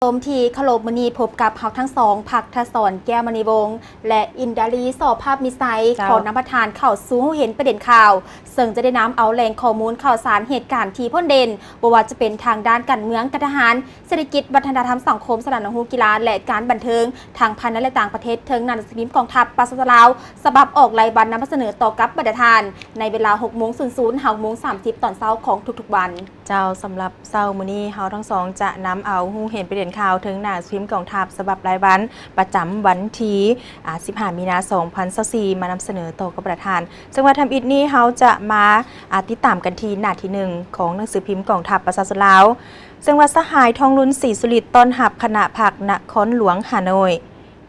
ຊົມທີ່ເຄົາລົບ, ມື້ນີ້ພົບກັບເຮົາທັງສອງ ພັກທະສອນ ແກ້ວມະນີວົງ ແລະ ອິນດາລີ ສໍພາບມີໄຊ ເຈົ້າ ຂໍນຳພາທ່ານເຂົ້າສູ່ຮູ້ເຫັນປະເດັນຂ່າວ, ເຊິ່ງຈະໄດ້ນຳເອົາແຫຼ່ງຂໍ້ມູນຂ່າວສານເຫດການທີ່ພົ້ນເດັ່ນ, ບໍ່ວ່າຈະເປັນທາງດ້ານການເມືອງ, ການທະຫານ, ເສດຖະກິດ, ວັດທະນະທຳສັງຄົມ, ສາທາລະນະນະຮູບ, ກິລາ ແລະ ການບັນເທີງ ທັງພາຍໃນ ແລະ ຕ່າງປະເທດ, ເທິງໜັງສືພິມກອງທັບປະຊາຊົນລາວ ສະບັບອອກລາຍວັນ ນຳມາສະເໜີຕໍ່ກັບບັນດາທ່ານ ໃນເວລາ ຫົກໂມງສູນສູນ ຫາ ຫົກໂມງສາມສິບຕອນເຊົ້າຂອງທຸກໆວັນ. ເຈົ້າ, ສຳລັບເຊົ້າມື້ນີ້ ເຮົາທັງສອງຈະນຳເອົາຮູ້ເຫັນປະເດັນຂ່າວເທິງໜັງສືພິມກອງທັບສະບັບລາຍວັນ ປະຈຳວັນທີ ອາ ສິບຫ້າ ມີນາ ສອງພັນຊາວສີ່ ມານຳສະເໜີຕໍ່ກັບບັນດາທ່ານ. ເຊິ່ງວ່າທຳອິດນີ້ ເຮົາຈະມາ ອາ ຕິດຕາມກັນທີ່ໜ້າທີໜຶ່ງຂອງໜັງສືພິມກອງທັບປະຊາຊົນລາວ. ເຊິ່ງວ່າສະຫາຍ ທອງລຸນ ສີສຸລິດ ຕ້ອນຮັບຄະນະພັກນະຄອນຫຼວງຮ່າໂນ້ຍ.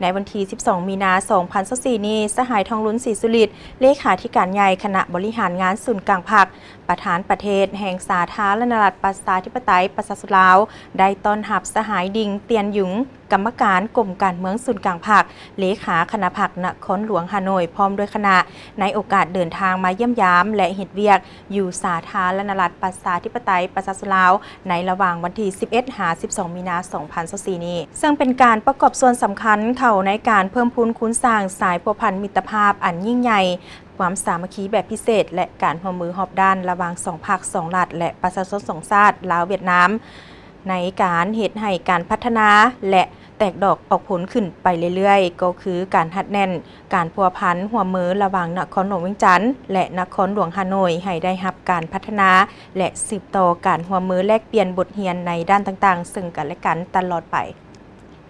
ໃນວັນທີ ສິບສອງ ມີນາ ສອງພັນຊາວສີ່ ນີ້, ສະຫາຍ ທອງລຸນ ສີສຸລິດ ເລຂາທິການໃຫຍ່ຄະນະບໍລິຫານງານສູນກາງພັກ, ປະທານປະເທດແຫ່ງສາທາລະນະລັດ ປະຊາທິປະໄຕ ປະຊາຊົນລາວ ໄດ້ຕ້ອນຮັບສະຫາຍ ດິງ ຕຽນຍຸງ ກຳມະການກົມການເມືອງສູນກາງພັກ, ເລຂາຄະນະພັກນະຄອນຫຼວງຮ່າໂນ້ຍ ພ້ອມດ້ວຍຄະນະ, ໃນໂອກາດເດີນທາງມາຢ້ຽມຢາມ ແລະ ເຮັດວຽກຢູ່ສາທາລະນະລັດ ປະຊາທິປະໄຕ ປະຊາຊົນລາວ ໃນລະຫວ່າງວັນທີ ສິບເອັດ ຫາ ສິບສອງ ມີນາ ສອງພັນຊາວສີ່ ນີ້, ເຊິ່ງເປັນການປະກອບສ່ວນສຳຄັນເຂົ້າໃນການເພີ່ມພູນຄູນສ້າງສາຍພົວພັນມິດຕະພາບອັນຍິ່ງໃຫຍ່, ຄວາມສາມັກຄີແບບພິເສດ ແລະ ການຮ່ວມມືຮອບດ້ານລະຫວ່າງສອງພັກ, ສອງລັດ ແລະ ປະຊາຊົນສອງຊາດ ລາວ-ຫວຽດນາມ, ໃນການເຮັດໃຫ້ການພັດທະນາ ແລະ ແຕກດອກອອກຜົນຂຶ້ນໄປເລື້ອຍໆ, ກໍຄືການຮັດແໜ້ນການພົວພັນຮ່ວມມືລະຫວ່າງນະຄອນຫຼວງວຽງຈັນ ແລະ ນະຄອນຫຼວງຮ່າໂນ້ຍ ໃຫ້ໄດ້ຮັບການພັດທະນາ ແລະ ສືບຕໍ່ການຮ່ວມມືແລກປ່ຽນບົດຮຽນໃນດ້ານຕ່າງໆ ເຊິ່ງກັນ ແລະ ກັນຕະຫຼອດໄປ.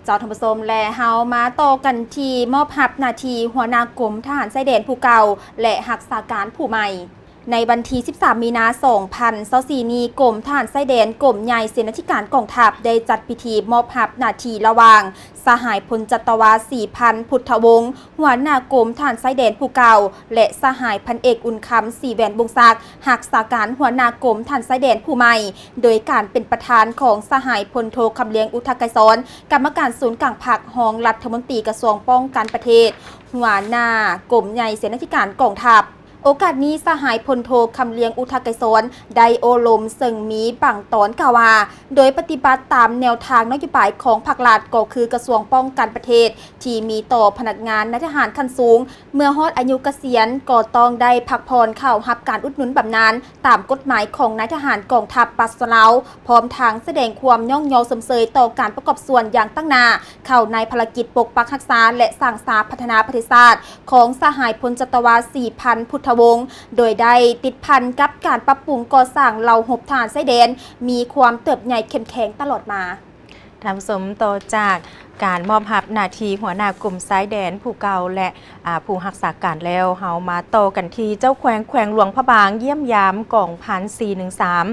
ເຈົ້າທ່ານຜູ້ຊົມ ແລະ ເຮົາມາຕໍ່ກັນທີ່ມອບຮັບໜ້າທີ່ຫົວໜ້າກົມທະຫານຊາຍແດນຜູ້ເກົ່າ ແລະ ຮັກສາການຜູ້ໃໝ່. ໃນວັນທີ ສິບສາມ ມີນາ ສອງພັນຊາວສີ່ ນີ້, ກົມທະຫານຊາຍແດນ ກົມໃຫຍ່ເສນາທິການກອງທັບ ໄດ້ຈັດພິທີມອບຮັບໜ້າທີ່ລະຫວ່າງ ສະຫາຍ ພົນຈັດຕະວາ ສີພັນ ພຸດທະວົງ ຫົວໜ້າກົມທະຫານຊາຍແດນຜູ້ເກົ່າ ແລະ ສະຫາຍ ພັນເອກ ອຸ່ນຄຳ ສີແຫວນວົງສັກ ຮັກສາການຫົວໜ້າກົມທະຫານຊາຍແດນຜູ້ໃໝ່, ໂດຍການເປັນປະທານຂອງສະຫາຍ ພົນໂທ ຄຳລຽງ ອຸທະໄກສອນ ກຳມະການສູນກາງພັກ, ຮອງລັດຖະມົນຕີກະຊວງປ້ອງກັນປະເທດ, ຫົວໜ້າກົມໃຫຍ່ເສນາທິການກອງທັບ. ໂອກາດນີ້, ສະຫາຍ ພົນໂທ ຄຳລຽງ ອຸທະໄກສອນ ໄດ້ໂອ້ລົມ ເຊິ່ງມີບາງຕອນກ່າວວ່າ, ໂດຍປະຕິບັດຕາມແນວທາງນະໂຍບາຍຂອງພັກລັດ, ກໍຄືກະຊວງປ້ອງກັນປະເທດ ທີ່ມີຕໍ່ພະນັກງານນາຍທະຫານຂັ້ນສູງ, ເມື່ອຮອດອາຍຸກະສຽນ ກໍຕ້ອງໄດ້ພັກຜ່ອນເຂົ້າຮັບການອຸດໜູນບຳນານຕາມກົດໝາຍຂອງນາຍທະຫານກອງທັບປະຊາຊົນລາວ, ພ້ອມທັງສະແດງຄວາມຍ້ອງຍໍຊົມເຊີຍຕໍ່ການປະກອບສ່ວນຢ່າງຕັ້ງໜ້າ ເຂົ້າໃນພາລະກິດປົກປັກຮັກສາ ແລະ ສ້າງສາພັດທະນາປະເທດຊາດ ຂອງສະຫາຍ ພົນຈັດຕະວາ ສີພັນ ພຸດທະວົງ, ໂດຍໄດ້ຕິດພັນກັບການປັບປຸງກໍ່ສ້າງເຫຼົ່າຮົບທະຫານຊາຍແດນ ມີຄວາມເຕີບໃຫຍ່ເຂັ້ມແຂງຕະຫຼອດມາ. ທ່ານຜູ້ຊົມ, ຕໍ່ຈາກການມອບຮັບໜ້າທີ່ຫົວໜ້າກົມຊາຍແດນຜູ້ເກົ່າ ແລະ ອາ ຜູ້ຮັກສາການແລ້ວ, ເຮົາມາຕໍ່ກັນທີ່ເຈົ້າແຂວງແຂວງຫຼວງພະບາງ ຢ້ຽມຢາມກອງພັນ ສີ່ໜຶ່ງສາມ.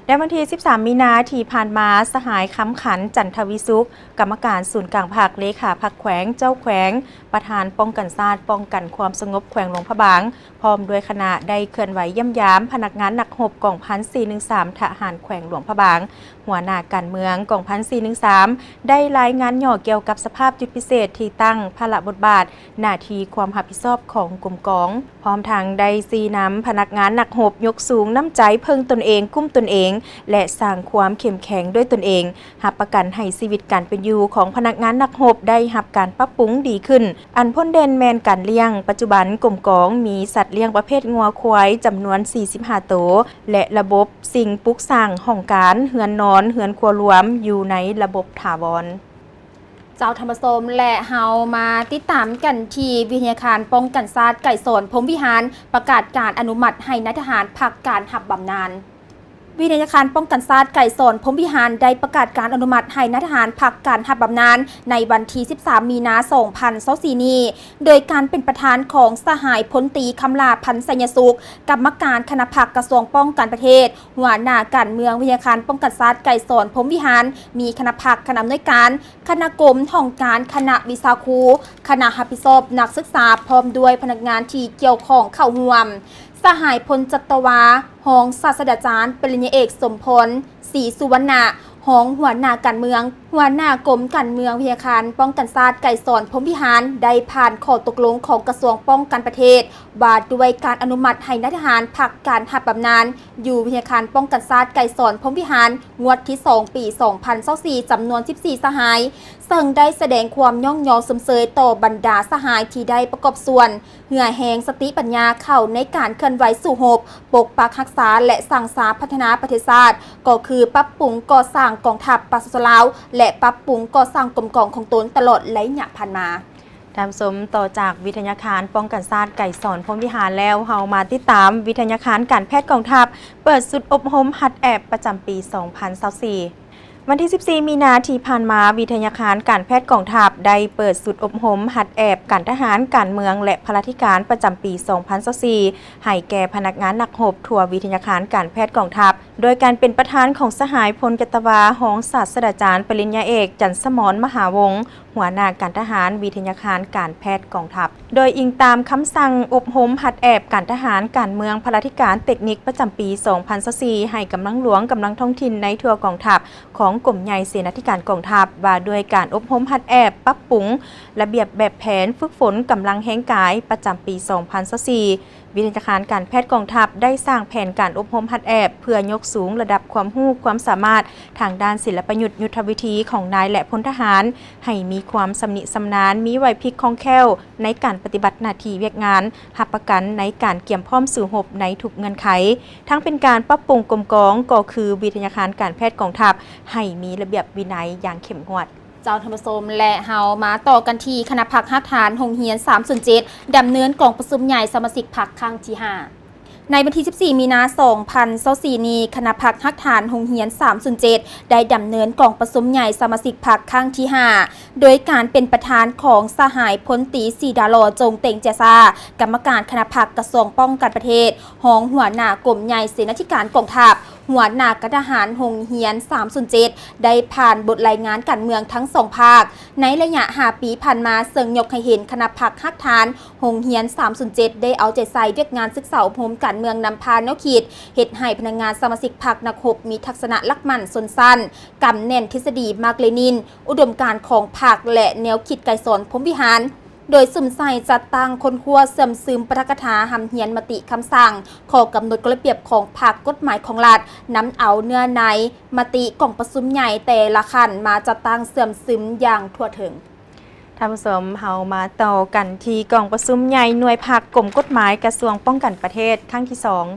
ໃນວັນທີ ສິບສາມ ມີນາທີ່ຜ່ານມາ, ສະຫາຍ ຄຳຂັນ ຈັນທະວິສຸກ ກຳມະການສູນກາງພັກ, ເລຂາພັກແຂວງ, ເຈົ້າແຂວງ, ປະທານປ້ອງກັນຊາດ ປ້ອງກັນຄວາມສະຫງົບແຂວງຫຼວງພະບາງ ພ້ອມດ້ວຍຄະນະ ໄດ້ເຄື່ອນໄຫວຢ້ຽມຢາມພະນັກງານນັກຮົບກອງພັນ ສີ່ໜຶ່ງສາມ ທະຫານແຂວງຫຼວງພະບາງ, ຫົວໜ້າການເມືອງກອງພັນ ສີ່ໜຶ່ງສາມ ໄດ້ລາຍງານຫຍໍ້ກ່ຽວກັບສະພາບຈຸດພິເສດທີ່ຕັ້ງ, ພາລະບົດບາດ, ໜ້າທີ່ຄວາມຮັບຜິດຊອບຂອງກົມກອງ, ພ້ອມທັງໄດ້ຊີ້ນຳພະນັກງານນັກຮົບຍົກສູງນ້ຳໃຈເພິ່ງຕົນເອງ, ກຸ້ມຕົນເອງ ແລະ ສ້າງຄວາມເຂັ້ມແຂງດ້ວຍຕົນເອງ, ຮັບປະກັນໃຫ້ຊີວິດການເປັນຢູ່ຂອງພະນັກງານນັກຮົບໄດ້ຮັບການປັບປຸງດີຂຶ້ນ. ອັນພົ້ນເດັ່ນແມ່ນການລ້ຽງ. ປັດຈຸບັນກົມກອງມີສັດລ້ຽງປະເພດງົວຄວາຍຈຳນວນ ສີ່ສິບຫ້າ ໂຕ ແລະ ລະບົບສິ່ງປຸກສ້າງ, ຫ້ອງການ, ເຮືອນນອນ, ເຮືອນຄົວລວມ ຢູ່ໃນລະບົບຖາວອນ. ເຈົ້າທ່ານຜູ້ຊົມ ແລະ ເຮົາມາຕິດຕາມກັນທີ່ວິທະຍາຄານປ້ອງກັນຊາດໄກສອນ ພົມວິຫານ ປະກາດການອະນຸມັດໃຫ້ນາຍທະຫານພັກການຮັບບຳນານ. ວິທະຍາຄານປ້ອງກັນຊາດໄກສອນ ພົມວິຫານ ໄດ້ປະກາດການອະນຸມັດໃຫ້ນາຍທະຫານພັກການຮັບບຳນານ ໃນວັນທີ ສິບສາມ ມີນາ ສອງພັນຊາວສີ່ ນີ້, ໂດຍການເປັນປະທານຂອງສະຫາຍ ພົນຕີ ຄຳຫຼ້າ ພັນໄຊຍະສຸກ ກຳມະການຄະນະພັກກະຊວງປ້ອງກັນປະເທດ, ຫົວໜ້າການເມືອງ ວິທະຍາຄານປ້ອງກັນຊາດໄກສອນ ພົມວິຫານ, ມີຄະນະພັກ, ຄະນະອຳນວຍການ, ຄະນະກົມ, ຫ້ອງການ, ຄະນະວິຊາຄູ, ຄະນະຮັບຜິດຊອບ, ນັກສຶກສາ ພ້ອມດ້ວຍພະນັກງານທີ່ກ່ຽວຂ້ອງເຂົ້າຮ່ວມ. ສະຫາຍ ພົນຈັດຕະວາ ຮອງສາດສະດາຈານ ປະລິນຍາເອກ ສົມພອນ ສີສຸວັນນະ ຮອງຫົວໜ້າການເມືອງ, ຫົວໜ້າກົມການເມືອງ ວິທະຍາຄານປ້ອງກັນຊາດ ໄກສອນ ພົມວິຫານ ໄດ້ຜ່ານຂໍ້ຕົກລົງຂອງກະຊວງປ້ອງກັນປະເທດ ວ່າດ້ວຍການອະນຸມັດໃຫ້ນາຍທະຫານພັກການຮັບບຳນານ ຢູ່ວິທະຍາຄານປ້ອງກັນຊາດ ໄກສອນ ພົມວິຫານ ງວດທີສອງ ປີສອງພັນຊາວສີ່ ຈຳນວນສິບສີ່ສະຫາຍ, ເຊິ່ງໄດ້ສະແດງຄວາມຍ້ອງຍໍຊົມເຊີຍຕໍ່ບັນດາສະຫາຍທີ່ໄດ້ປະກອບສ່ວນ ເຫື່ອແຮງສະຕິປັນຍາເຂົ້າໃນການເຄື່ອນໄຫວສູ້ຮົບ, ປົກປັກຮັກສາ ແລະ ສ້າງສາພັດທະນາປະເທດຊາດ, ກໍຄືປັບປຸງກໍ່ສ້າງກອງທັບປະຊາຊົນລາວ ແລະ ປັບປຸງກໍ່ສ້າງກົມກອງຂອງຕົນຕະຫຼອດໄລຍະຜ່ານມາ. ທ່ານຜູ້ຊົມ, ຕໍ່ຈາກວິທະຍາຄານປ້ອງກັນຊາດໄກສອນ ພົມວິຫານແລ້ວ, ເຮົາມາຕິດຕາມວິທະຍາຄານການແພດກອງທັບ ເປີດຊຸດອົບຮົມຫັດແອບປະຈຳປີສອງພັນຊາວສີ່. ວັນທີສິບສີ່ ມີນາທີ່ຜ່ານມາ, ວິທະຍາຄານການແພດກອງທັບໄດ້ເປີດຊຸດອົບຮົມຫັດແອບການທະຫານ, ການເມືອງ ແລະ ພະລາທິການ ປະຈຳປີສອງພັນຊາວສີ່ ໃຫ້ແກ່ພະນັກງານນັກຮົບທົ່ວວິທະຍາຄານການແພດກອງທັບ, ໂດຍການເປັນປະທານຂອງສະຫາຍ ພົນຈັດຕະວາ ຮອງສາດສະດາຈານ ປະລິນຍາເອກ ຈັນສະໝອນ ມະຫາວົງ, ຫົວໜ້າການທະຫານ ວິທະຍາຄານການແພດກອງທັບ. ໂດຍອີງຕາມຄຳສັ່ງອົບຮົມຫັດແອບການທະຫານ, ການເມືອງ, ພະລາທິການ, ເຕັກນິກ ປະຈຳປີສອງພັນຊາວສີ່ ໃຫ້ກຳລັງຫຼວງ, ກຳລັງທ້ອງຖິ່ນໃນທົ່ວກອງທັບ ຂອງກົມໃຫຍ່ເສນາທິການກອງທັບ ວ່າດ້ວຍການອົບຮົມຫັດແອບ, ປັບປຸງລະບຽບແບບແຜນ, ຝຶກຝົນກຳລັງແຮງກາຍ ປະຈຳປີສອງພັນຊາວສີ່. ວິທະຍາຄານການແພດກອງທັບໄດ້ສ້າງແຜນການອົບຮົມຫັດແອບ ເພື່ອຍົກສູງລະດັບຄວາມຮູ້ຄວາມສາມາດທາງດ້ານສິນລະປະຍຸດຍຸດທະວິທີຂອງນາຍ ແລະ ພົນທະຫານ ໃຫ້ມີຄວາມຊຳນິຊຳນານ, ມີໄຫວພິບຄ່ອງແຄ້ວໃນການປະຕິບັດໜ້າທີ່ວຽກງານ, ຮັບປະກັນໃນການກຽມພ້ອມສູ້ຮົບໃນທຸກເງື່ອນໄຂ, ທັງເປັນການປັບປຸງກົມກອງ ກໍຄືວິທະຍາຄານການແພດກອງທັບ ໃຫ້ມີລະບຽບວິໄນຢ່າງເຂັ້ມງວດ. ເຈົ້າທ່ານຜູ້ຊົມ ແລະ ເຮົາມາຕໍ່ກັນທີ່ຄະນະພັກຮາກຖານໂຮງຮຽນສາມສູນເຈັດ ດຳເນີນກອງປະຊຸມໃຫຍ່ສະມາຊິກພັກຄັ້ງທີຫ້າ. ໃນວັນທີສິບສີ່ ມີນາ ສອງພັນຊາວສີ່ ນີ້, ຄະນະພັກຮາກຖານໂຮງຮຽນສາມສູນເຈັດ ໄດ້ດຳເນີນກອງປະຊຸມໃຫຍ່ສະມາຊິກພັກຄັ້ງທີຫ້າ ໂດຍການເປັນປະທານຂອງສະຫາຍພົນຕີ ສີດາຫຼໍ່ ຈົງເຕັງເຈຍຊາ, ກຳມະການຄະນະພັກກະຊວງປ້ອງກັນປະເທດ, ຮອງຫົວໜ້າກົມໃຫຍ່ເສນາທິການກອງທັບ, ຫົວໜ້າການທະຫານໂຮງຮຽນສາມສູນເຈັດ ໄດ້ຜ່ານບົດລາຍງານການເມືອງທັງສອງພາກ ໃນໄລຍະຫ້າປີຜ່ານມາ, ເຊິ່ງຍົກໃຫ້ເຫັນຄະນະພັກຮາກຖານໂຮງຮຽນສາມສູນເຈັດ ໄດ້ເອົາໃຈໃສ່ວຽກງານສຶກສາອົບຮົມການເມືອງນຳພາແນວຄິດ, ເຮັດໃຫ້ພະນັກງານສະມາຊິກພັກນັກຮົບມີທັກສະນະຫຼັກໝັ້ນຊົນຊັ້ນ, ກຳແໜ້ນທິດສະດີມາກເລນິນ, ອຸດົມການຂອງພັກ ແລະ ແນວຄິດໄກສອນ ພົມວິຫານ. ໂດຍສຸມໃສ່ຈັດຕັ້ງຄົ້ນຄວ້າເຊື່ອມຊຶມປາຖະກະຖາ, ຮ່ຳຮຽນມະຕິຄຳສັ່ງ, ຂໍ້ກຳນົດ, ກົດລະບຽບຂອງພັກ, ກົດໝາຍຂອງລັດ, ນຳເອົາເນື້ອໃນມະຕິກອງປະຊຸມໃຫຍ່ແຕ່ລະຂັ້ນມາຈັດຕັ້ງເຊື່ອມຊຶມຢ່າງທົ່ວເຖິງ. ທ່ານຜູ້ຊົມ, ເຮົາມາຕໍ່ກັນທີ່ກອງປະຊຸມໃຫຍ່ໜ່ວຍພັກກົມກົດໝາຍກະຊວງປ້ອງກັນປະເທດຄັ້ງທີສອງ.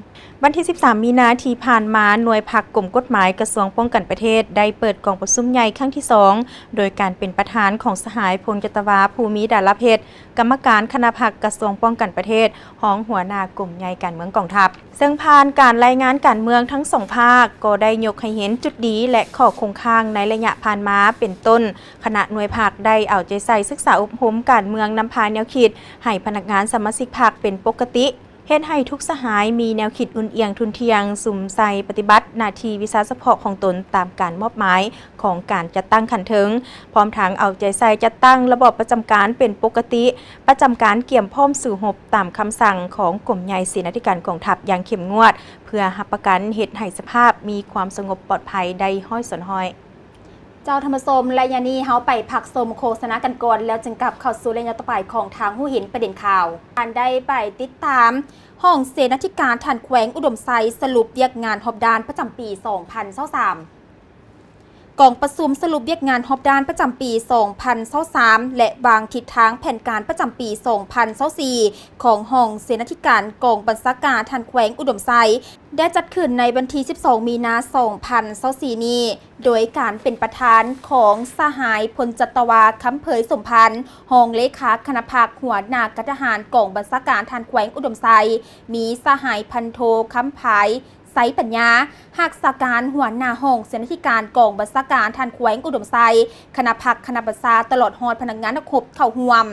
ວັນທີສິບສາມ ມີນາທີ່ຜ່ານມາ, ໜ່ວຍພັກກົມກົດໝາຍກະຊວງປ້ອງກັນປະເທດ ໄດ້ເປີດກອງປະຊຸມໃຫຍ່ຄັ້ງທີສອງ ໂດຍການເປັນປະທານຂອງສະຫາຍ ພົນຈັດຕະວາ ພູມີ ດາລາເພັດ, ກຳມະການຄະນະພັກກະຊວງປ້ອງກັນປະເທດ, ຮອງຫົວໜ້າກົມໃຫຍ່ການເມືອງກອງທັບ. ເຊິ່ງຜ່ານການລາຍງານການເມືອງທັງສອງພາກ ກໍໄດ້ຍົກໃຫ້ເຫັນຈຸດດີ ແລະ ຂໍ້ຄົງຄ້າງໃນໄລຍະຜ່ານມາ, ເປັນຕົ້ນ ຄະນະໜ່ວຍພັກໄດ້ເອົາໃຈໃສ່ສຶກສາອົບຮົມການເມືອງນຳພາແນວຄິດໃຫ້ພະນັກງານສະມາຊິກພັກເປັນປົກກະຕິ, ເຮັດໃຫ້ທຸກສະຫາຍມີແນວຄິດອຸ່ນອຽງທຸ່ນທ່ຽງ, ສຸມໃສ່ປະຕິບັດໜ້າທີ່ວິຊາສະເພາະຂອງຕົນຕາມການມອບໝາຍຂອງການຈັດຕັ້ງຂັ້ນເທິງ, ພ້ອມທັງເອົາໃຈໃສ່ຈັດຕັ້ງລະບອບປະຈຳການເປັນປົກກະຕິ, ປະຈຳການກຽມພ້ອມສູ້ຮົບຕາມຄຳສັ່ງຂອງກົມໃຫຍ່ເສນາທິການກອງທັບຢ່າງເຂັ້ມງວດ, ເພື່ອຮັບປະກັນເຮັດໃຫ້ສະພາບມີຄວາມສະຫງົບປອດໄພໄດ້ຮ້ອຍສ່ວນຮ້ອຍ. ເຈົ້າທ່ານຜູ້ຊົມ, ໄລຍະນີ້ເຮົາໄປພັກຊົມໂຄສະນາກັນກ່ອນ ແລ້ວຈຶ່ງກັບເຂົ້າສູ່ໄລຍະຕໍ່ໄປຂອງທາງຮູ້ເຫັນປະເດັນຂ່າວ. ທ່ານໄດ້ໄປຕິດຕາມຫ້ອງເສນາທິການທ່ານແຂວງອຸດົມໄຊສະຫຼຸບວຽກງານຮອບດ້ານປະຈຳປີສອງພັນຊາວສາມ. ກອງປະຊຸມສະຫຼຸບວຽກງານຮອບດ້ານປະຈຳປີສອງພັນຊາວສາມ ແລະ ວາງທິດທາງແຜນການປະຈຳປີສອງພັນຊາວສີ່ ຂອງຫ້ອງເສນາທິການກອງບັນຊາການທ່ານແຂວງອຸດົມໄຊ ໄດ້ຈັດຂຶ້ນໃນວັນທີສິບສອງ ມີນາ ສອງພັນຊາວສີ່ ນີ້ ໂດຍການເປັນປະທານຂອງສະຫາຍ ພົນຈັດຕະວາ ຄຳເຜີຍ ສົມພັນ ຮອງເລຂາຄະນະພັກ, ຫົວໜ້າການທະຫານກອງບັນຊາການທ່ານແຂວງອຸດົມໄຊ, ມີສະຫາຍ ພັນໂທ ຄຳພາຍ ໄຊປັນຍາ ຮັກສາການຫົວໜ້າຫ້ອງເສນາທິການກອງບັນຊາການທ່ານແຂວງອຸດົມໄຊ, ຄະນະພັກ, ຄະນະບັນຊາ ຕະຫຼອດຮອດພະນັກງານນັກຮົບເຂົ້າຮ່ວມ.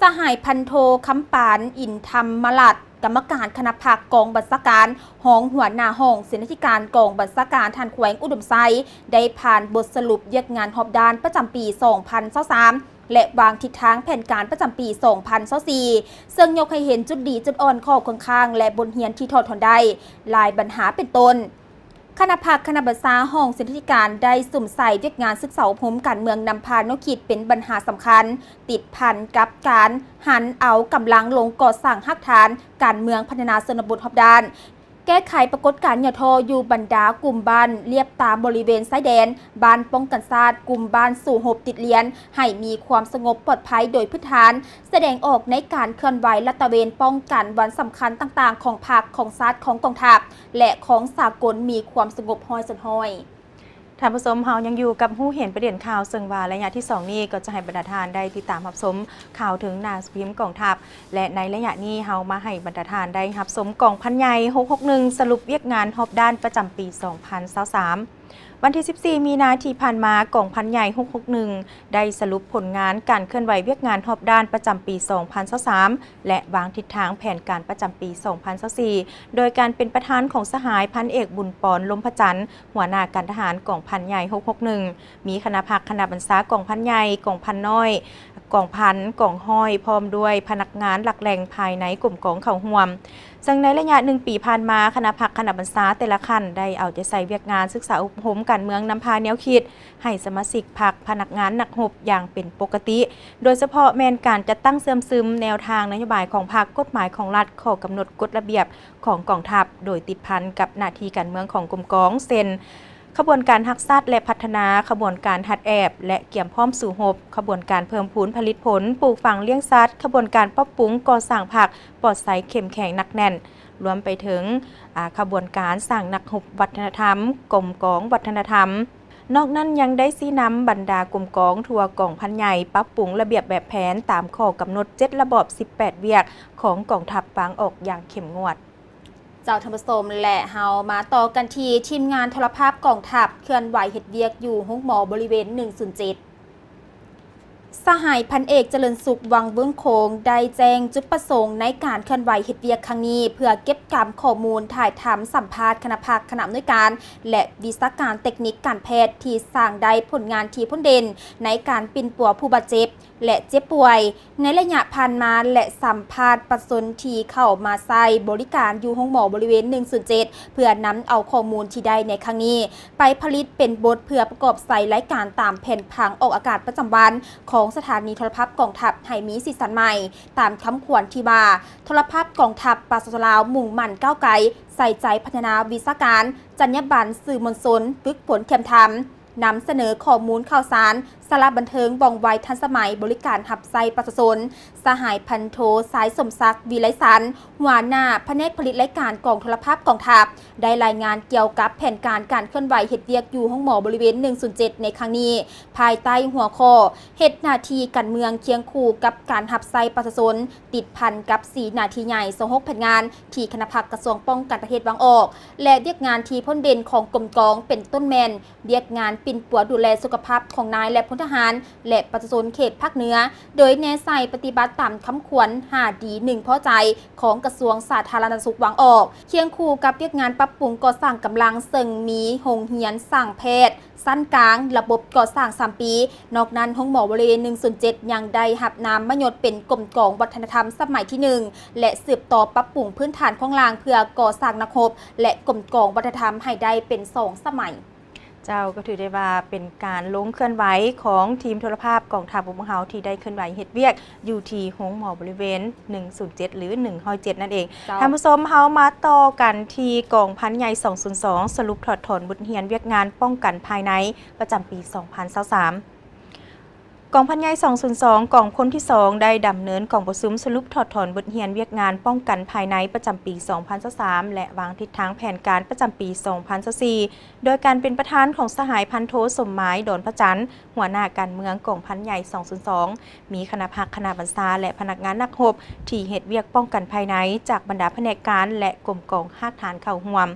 ສະຫາຍ ພັນໂທ ຄຳປານ ອິນທຳມະລັດ ກຳມະການຄະນະພັກກອງບັນຊາການ, ຮອງຫົວໜ້າຫ້ອງເສນາທິການກອງບັນຊາການທ່ານແຂວງອຸດົມໄຊ ໄດ້ຜ່ານບົດສະຫຼຸບວຽກງານຮອບດ້ານປະຈຳປີສອງພັນຊາວສາມ ແລະ ວາງທິດທາງແຜນການປະຈຳປີສອງພັນຊາວສີ່ ເຊິ່ງຍົກໃຫ້ເຫັນຈຸດດີຈຸດອ່ອນ, ຂໍ້ຄົງຄ້າງ ແລະ ບົດຮຽນທີ່ຖອດຖອນໄດ້ຫຼາຍບັນຫາ ເປັນຕົ້ນ ຄະນະພັກຄະນະບັນຊາຫ້ອງເສນາທິການໄດ້ສຸມໃສ່ວຽກງານສຶກສາອົບຮົມການເມືອງນຳພາແນວຄິດເປັນບັນຫາສຳຄັນ ຕິດພັນກັບການຫັນເອົາກຳລັງລົງກໍ່ສ້າງຮາກຖານການເມືອງພັດທະນາຊົນນະບົດຮອບດ້ານ, ແກ້ໄຂປາກົດການຫຍໍ້ທໍ້ຢູ່ບັນດາກຸ່ມບ້ານລຽບຕາມບໍລິເວນຊາຍແດນ, ບ້ານປ້ອງກັນຊາດ, ກຸ່ມບ້ານສູ້ຮົບຕິດລຽນ ໃຫ້ມີຄວາມສະຫງົບປອດໄພໂດຍພື້ນຖານ, ສະແດງອອກໃນການເຄື່ອນໄຫວລາດຕະເວນປ້ອງກັນວັນສຳຄັນຕ່າງໆຂອງພັກ, ຂອງຊາດ, ຂອງກອງທັບ ແລະ ຂອງສາກົນມີຄວາມສະຫງົບຮ້ອຍສ່ວນຮ້ອຍ. ທ່ານຜູ້ຊົມ, ເຮົາຍັງຢູ່ກັບຮູ້ເຫັນປະເດັນຂ່າວ, ເຊິ່ງວ່າໄລຍະທີສອງນີ້ກໍຈະໃຫ້ບັນດາທ່ານໄດ້ຕິດຕາມຮັບຊົມຂ່າວເຖິງໜັງສືພິມກອງທັບ ແລະ ໃນໄລຍະນີ້ເຮົາມາໃຫ້ບັນດາທ່ານໄດ້ຮັບຊົມກອງພັນໃຫຍ່ຫົກຫົກໜຶ່ງ ສະຫຼຸບວຽກງານຮອບດ້ານປະຈຳປີສອງພັນຊາວສາມ. ວັນທີສິບສີ່ ມີນາທີ່ຜ່ານມາ, ກອງພັນໃຫຍ່ຫົກຫົກໜຶ່ງ ໄດ້ສະຫຼຸບຜົນງານການເຄື່ອນໄຫວວຽກງານຮອບດ້ານປະຈຳປີສອງພັນຊາວສາມ ແລະ ວາງທິດທາງແຜນການປະຈຳປີສອງພັນຊາວສີ່ ໂດຍການເປັນປະທານຂອງສະຫາຍພັນເອກ ບຸນປອນ ລົມພະຈັນ ຫົວໜ້າການທະຫານກອງພັນໃຫຍ່ຫົກຫົກໜຶ່ງ, ມີຄະນະພັກຄະນະບັນຊາກອງພັນໃຫຍ່, ກອງພັນນ້ອຍ, ກອງພັນ, ກອງຮ້ອຍ ພ້ອມດ້ວຍພະນັກງານຫຼັກແຫຼ່ງພາຍໃນກົມກອງເຂົ້າຮ່ວມ. ເຊິ່ງໃນໄລຍະໜຶ່ງປີຜ່ານມາ, ຄະນະພັກຄະນະບັນຊາແຕ່ລະຂັ້ນໄດ້ເອົາໃຈໃສ່ວຽກງານສຶກສາອົບຮົມການເມືອງນຳພາແນວຄິດ ໃຫ້ສະມາຊິກພັກ, ພະນັກງານນັກຮົບຢ່າງເປັນປົກກະຕິ, ໂດຍສະເພາະແມ່ນການຈັດຕັ້ງເຊື່ອມຊຶມແນວທາງນະໂຍບາຍຂອງພັກ, ກົດໝາຍຂອງລັດ, ຂໍ້ກຳນົດ, ກົດລະບຽບຂອງກອງທັບ, ໂດຍຕິດພັນກັບໜ້າທີ່ການເມືອງຂອງກົມກອງ ເຊັ່ນ ຂະບວນການຮັກຊາດ ແລະ ພັດທະນາ, ຂະບວນການຮັດແອບ ແລະ ກຽມພ້ອມສູ້ຮົບ, ຂະບວນການເພີ່ມພູນຜະລິດຜົນ, ປູກຝັງລ້ຽງສັດ, ຂະບວນການປັບປຸງກໍ່ສ້າງພັກປອດໃສເຂັ້ມແຂງໜັກແໜ້ນ, ລວມໄປເຖິງ, ອາ, ຂະບວນການສ້າງນັກຮົບວັດທະນະທຳ, ກົມກອງວັດທະນະທຳ. ນອກນັ້ນຍັງໄດ້ຊີ້ນຳບັນດາກົມກອງທົ່ວກອງພັນໃຫຍ່ ປັບປຸງລະບຽບແບບແຜນຕາມຂໍ້ກຳນົດເຈັດລະບອບສິບແປດວຽກຂອງກອງທັບວາງອອກຢ່າງເຂັ້ມງວດ. ເຈົ້າທ່ານຜູ້ຊົມ ແລະ ເຮົາມາຕໍ່ກັນທີ່ທີມງານໂທລະພາບກອງທັບເຄື່ອນໄຫວເຮັດວຽກຢູ່ໂຮງໝໍບໍລິເວນໜຶ່ງສູນເຈັດ. ສະຫາຍພັນເອກ ຈະເລີນສຸກ ວັງເວີງໂຄງ ໄດ້ແຈ້ງຈຸດປະສົງໃນການເຄື່ອນໄຫວເຮັດວຽກຄັ້ງນີ້ ເພື່ອເກັບກຳຂໍ້ມູນ, ຖ່າຍທຳ, ສຳພາດຄະນະພັກ, ຄະນະອຳນວຍການ ແລະ ວິຊາການເຕັກນິກການແພດທີ່ສ້າງໄດ້ຜົນງານທີ່ພົ້ນເດັ່ນໃນການປິ່ນປົວຜູ້ບາດເຈັບ ແລະ ເຈັບປ່ວຍໃນໄລຍະຜ່ານມາ ແລະ ສຳພາດປະຊາຊົນທີ່ເຂົ້າມາໃຊ້ບໍລິການຢູ່ໂຮງໝໍບໍລິເວນໜຶ່ງສູນເຈັດ ເພື່ອນຳເອົາຂໍ້ມູນທີ່ໄດ້ໃນຄັ້ງນີ້ ໄປຜະລິດເປັນບົດເພື່ອປະກອບໃສ່ລາຍການຕາມແຜນຜັງອອກອາກາດປະຈຳວັນຂອງສະຖານີໂທລະພາບກອງທັບໃຫ້ມີສີສັນໃໝ່, ຕາມຄຳຂວັນທີ່ວ່າ ໂທລະພາບກອງທັບປະຊາຊົນລາວ ມຸ່ງໝັ້ນກ້າວໄກ, ໃສ່ໃຈພັດທະນາວິຊາການ, ຈັນຍາບັນສື່ມວນຊົນ, ຝຶກຝົນທ່ຽມທຳ, ນຳສະເໜີຂໍ້ມູນຂ່າວສານ, ສາລະບັນເທີງ, ວ່ອງໄວ, ທັນສະໄໝ, ບໍລິການຮັບໃຊ້ປະຊາຊົນ. ສະຫາຍພັນໂທ ຊາຍສົມສັກ ວິໄລສັນ ຫົວໜ້າພະແນກຜະລິດລາຍການກອງໂທລະພາບກອງທັບ ໄດ້ລາຍງານກ່ຽວກັບແຜນການການເຄື່ອນໄຫວເຮັດວຽກຢູ່ໂຮງໝໍບໍລິເວນໜຶ່ງສູນເຈັດໃນຄັ້ງນີ້ ພາຍໃຕ້ຫົວຂໍ້ ເຮັດໜ້າທີ່ການເມືອງຄຽງຄູ່ກັບການຮັບໃຊ້ປະຊາຊົນ ຕິດພັນກັບສີ່ໜ້າທີ່ໃຫຍ່ ຊາວຫົກແຜນງານ ທີ່ຄະນະພັກກະຊວງປ້ອງກັນປະເທດວາງອອກ ແລະ ວຽກງານທີ່ພົ້ນເດັ່ນຂອງກົມກອງ ເປັນຕົ້ນແມ່ນ ວຽກງານປິ່ນປົວດູແລສຸຂະພາບຂອງນາຍ ແລະ ພົນທະຫານ ແລະ ປະຊາຊົນເຂດພາກເໜືອ ໂດຍແນໃສ່ປະຕິບັດຕາມຄຳຂວັນ ຫ້າດີ ໜຶ່ງພໍໃຈ ຂອງກະຊວງສາທາລະນະສຸກວາງອອກ, ຄຽງຄູ່ກັບວຽກງານປັບປຸງກໍ່ສ້າງກຳລັງ ເຊິ່ງມີໂຮງຮຽນສ້າງແພດ ຊັ້ນກາງ, ລະບົບກໍ່ສ້າງສາມປີ. ນອກນັ້ນ, ໂຮງໝໍບໍລິເວນໜຶ່ງສູນເຈັດ ຍັງໄດ້ຮັບນາມມະຍົດເປັນກົມກອງວັດທະນະທຳສະໄໝທີໜຶ່ງ ແລະ ສືບຕໍ່ປັບປຸງພື້ນຖານໂຄງລ່າງເພື່ອກໍ່ສ້າງນັກຮົບ ແລະ ກົມກອງວັດທະນະທຳໃຫ້ໄດ້ເປັນສອງສະໄໝ. ເຈົ້າ, ກໍຖືໄດ້ວ່າເປັນການລົງເຄື່ອນໄຫວຂອງທີມໂທລະພາບກອງທັບຂອງພວກເຮົາ ທີ່ໄດ້ເຄື່ອນໄຫວເຮັດວຽກຢູ່ທີ່ໂຮງໝໍບໍລິເວນໜຶ່ງສູນເຈັດ ຫຼື ໜຶ່ງຮ້ອຍເຈັດ ນັ້ນເອງ. ເຈົ້າ. ທ່ານຜູ້ຊົມ, ເຮົາມາຕໍ່ກັນທີ່ກອງພັນໃຫຍ່ສອງສູນສອງ ສະຫຼຸບຖອດຖອນບົດຮຽນວຽກງານປ້ອງກັນພາຍໃນປະຈຳປີສອງພັນຊາວສາມ. ກອງພັນໃຫຍ່ສອງສູນສອງ ກອງຄົນທີສອງ ໄດ້ດຳເນີນກອງປະຊຸມສະຫຼຸບຖອດຖອນບົດຮຽນວຽກງານປ້ອງກັນພາຍໃນປະຈຳປີສອງພັນຊາວສາມ ແລະ ວາງທິດທາງແຜນການປະຈຳປີສອງພັນຊາວສີ່ ໂດຍການເປັນປະທານຂອງສະຫາຍພັນໂທ ສົມໝາຍ ດອນພະຈັນ ຫົວໜ້າການເມືອງກອງພັນໃຫຍ່ສອງສູນສອງ, ມີຄະນະພັກ, ຄະນະບັນຊາ ແລະ ພະນັກງານນັກຮົບທີ່ເຮັດວຽກປ້ອງກັນພາຍໃນ ຈາກບັນດາພະແນກການ ແລະ ກົມກອງຮາກຖານເຂົ້າຮ່ວມ.